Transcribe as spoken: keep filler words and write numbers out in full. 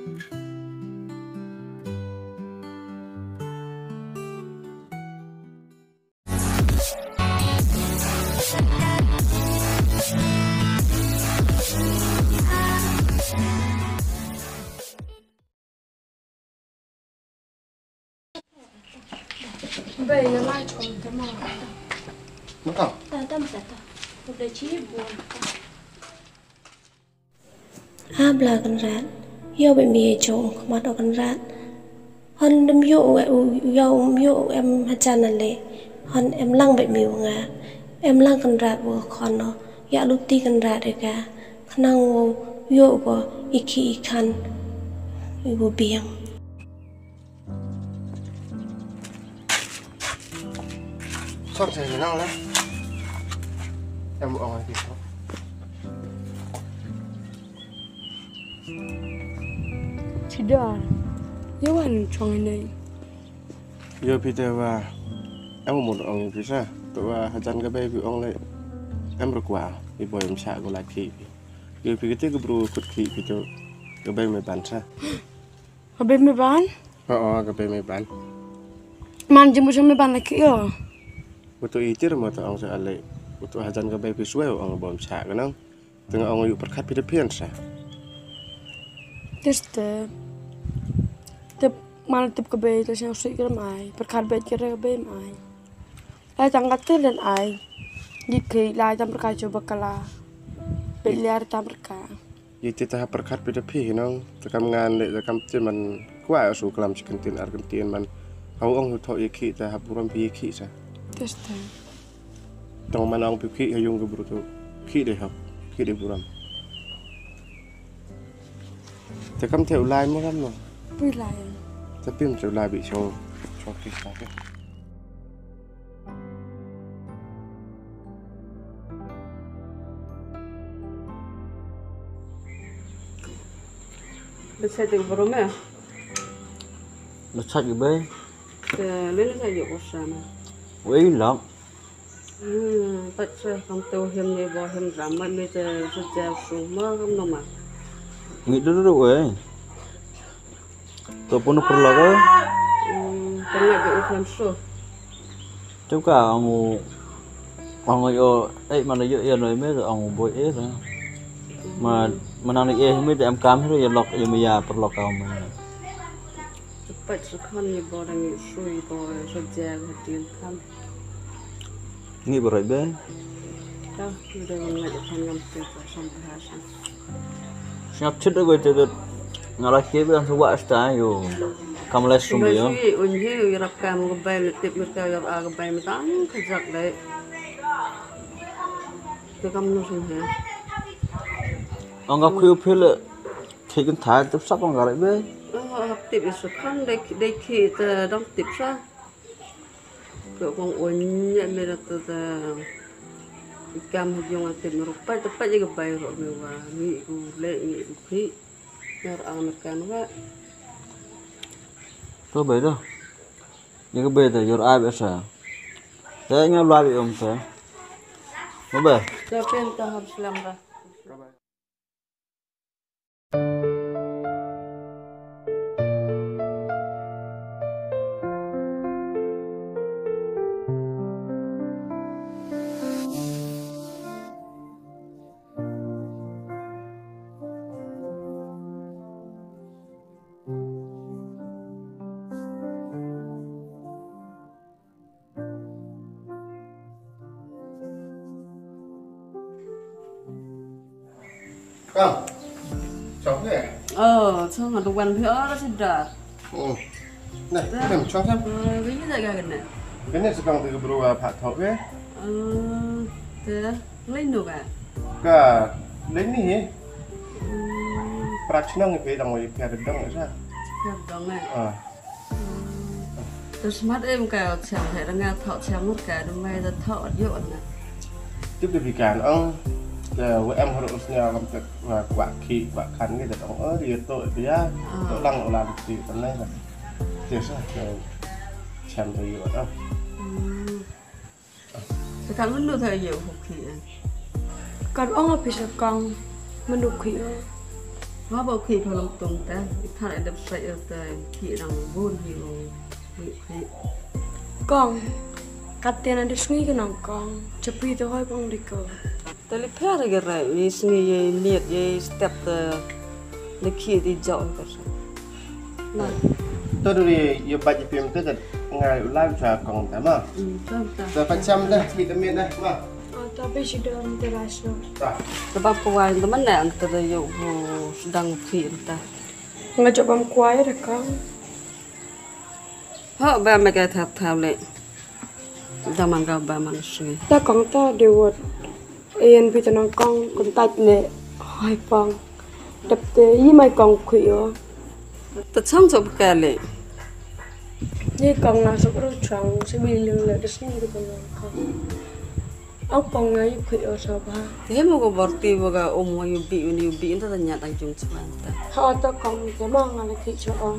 Bai, ïa lai chong te ma. Ma ka? Ta tam sa ta. U da chi bu. A Blei Kynrad, ïoh bad me ïa jong u khmat u Kynrad. Hon ym ïoh u, u ïoh ym ïoh u em hajan ale. Hon em lang bad me u nga. Em lang Kynrad u khon no. Ïa luti Kynrad ïa ka. Khnang u ïoh u ba i ki i khan. I u biang. Sor sa nang la. Em ong ai phi sor. Sida. Ïa wan chong ine. Ïa phi te wa. Em ong ong ai phi sa. To wa hajan ka bai phi ong le. Em rukwa. I boi em sa ko la ki phi. Ïa phi kite ka bru kut ki phi to. Ka bai me ban sa. Ka bei me ban? Oo, ka bei me ban. Man jingmu jong me ban lagi yo. Utu itir mo to ong sa ale. Utu hajan ka bei phi suwe ong bom sa ka nang. Tengah ong yu perkat phi de pian sa. Tiste. Tip man tip ka bei te siang sui ka mai. Perkat bei kira ka bei mai. Ai tang ka te len ai. Di ke lai tam perkat coba kala. Bei liar tam perkat. Ïa te ta ha pyrkhat phi da phi hi nong, ta kam ngan leh ta kam te man kwah ïa su klam shi kyntien ar kyntien man. Hau ong hu thoh ïa khih ta ha burom phi ïa khih sa. Test time. Tang man ong phi khih ha yung ka bru tu. Khih dei hok, khih dei burom. Ta kam te u lai mo kam no? Phi lai. Ta pim te u lai bi sho, sho khih sa ke. Ba chait ka burom eh. Ba chait ka bei. Te lei na sa ïoh ko sa na. Wei lak. Hmm, pat sa kam te u hem ne ba hem ramat ne te sa jia su ma kam no ma. Ngi du du wei. To pun pur la ko. Hmm, pernah ke upan so. Tu ka ong u ong ïo eh mana ïo ïo noi me ong u boi eh ta. Ma manang ni eh me te am kam hiro ïo lok ïo me ya perlok ka me. Cepat sekan ni bo dang ïo sui bo sejak hatin kam. Ngi berai be. Ka udah ngam ngam te sam bahasa. Sngap chit da goi te dut. Nga la khie biang sa wah sta ïo. Kam lai sum ïo. Sui un hi ïo rap kam ka bai le tip mut ka ïo a ka bai me tang ka jak dei. Te kam no sum hi. Ong ka khuiu phil le. Khie kan thai tip sap ong ka rai be. Oh, hap tip ïo sa kan dei dei khie te dang tip sa. Ko kong o nya me ra ta ta. Ikam ha jong a tem ro pa ta pa ïa ka bai ro me wa ngi ku le ngi ku khi. Nar ang na kan wa. To bai to. Ïa ka bai ta yor ai be sa. Ta nga la bi om ta. Mo bai. Ta pen ta har slam ra. Kong. Chong ke? Oh, chong adu wan phi ora sida. Hmm. Nah, nem chong sam. Eh, kini tak kena kena. Kini sekang tiga bro apa thok ke? Eh, te lain tu ka? Ka lain ni he. Hmm. Prach nang ke dang wai pia dang sa. Pia dang eh. Ah. Te smat em ka chang he ranga thok chang mut ka dum mai da thok dio na. Tip de bikan ong ke wa em hru usnya lam ke wa kwa ki kwa kan ke da ong oh dio to bia to lang ulam ti tan lai. Te sa ke chang de io ong. Te kan menu tha io hu ki. Kan ong a pisa kang menu ki. Wa ba u khih pha long tong ta. I than ai dep sait ïa ta ki dang bun hi u. Kong, kat te na dep sngi ka nong kong. Chapi te hoi pang di ko. Ta li pher ga rai ni sngi ye niat ye step ta. Li khih ti jok ka sa. Na. To du ri yo ba ji pim te ta ngai u lai cha kong ta ma. Hmm, to ta. Ta pa cham da mi ta mi da ma. Oh, to bi shi dom te la sno. Ta. Ta ba ko wa ta man na an ta yo bu dang khih ta. Nga jop bam kwai da kong. Ho ba me ka thap thap le. Da man ka ba man sngi. Ta kong ta de wot. Yen pi ta nong kong kun tat le. Hai pang. Dap te yi mai kong khih yo. Ta chang chop ka le. Yi kong na sop ru chang si bi ling le de sngi de nong kong. Ang pang nga yu khih o sa ba. Te mo ko bor ti bo ga um wa yu bi un yu bi inta ta nya tang chung chwa ta. Ha ta kong te ma nga le khih cho o.